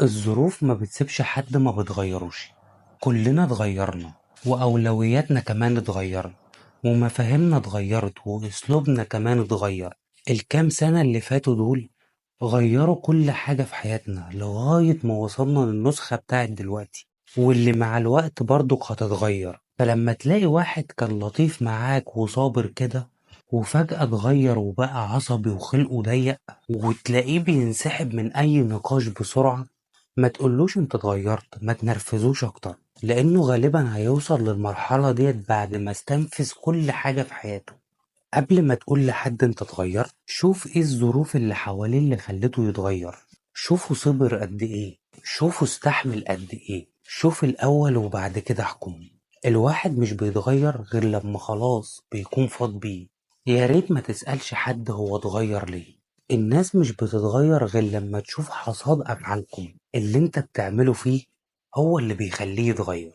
الظروف ما بتسيبش حد ما بتغيروش. كلنا اتغيرنا، وأولوياتنا كمان اتغيرت، ومفاهيمنا اتغيرت، وأسلوبنا كمان اتغير. الكام سنة اللي فاتوا دول غيروا كل حاجة في حياتنا لغاية ما وصلنا للنسخة بتاعت دلوقتي، واللي مع الوقت برضو هتتغير. فلما تلاقي واحد كان لطيف معاك وصابر كده وفجأة اتغير وبقى عصبي وخلقه ضيق، وتلاقيه بينسحب من أي نقاش بسرعة، ما تقولوش انت اتغيرت، ما تنرفزوش أكتر، لأنه غالبا هيوصل للمرحلة ديت بعد ما استنفذ كل حاجة في حياته. قبل ما تقول لحد انت اتغيرت، شوف ايه الظروف اللي حواليه اللي خلته يتغير، شوفه صبر قد ايه، شوفه استحمل قد ايه، شوف الأول وبعد كده احكم. الواحد مش بيتغير غير لما خلاص بيكون فاض بيه. يا ريت ما تسألش حد هو اتغير ليه. الناس مش بتتغير غير لما تشوف حصاد أفعالكم، اللي انت بتعمله فيه هو اللي بيخليه يتغير.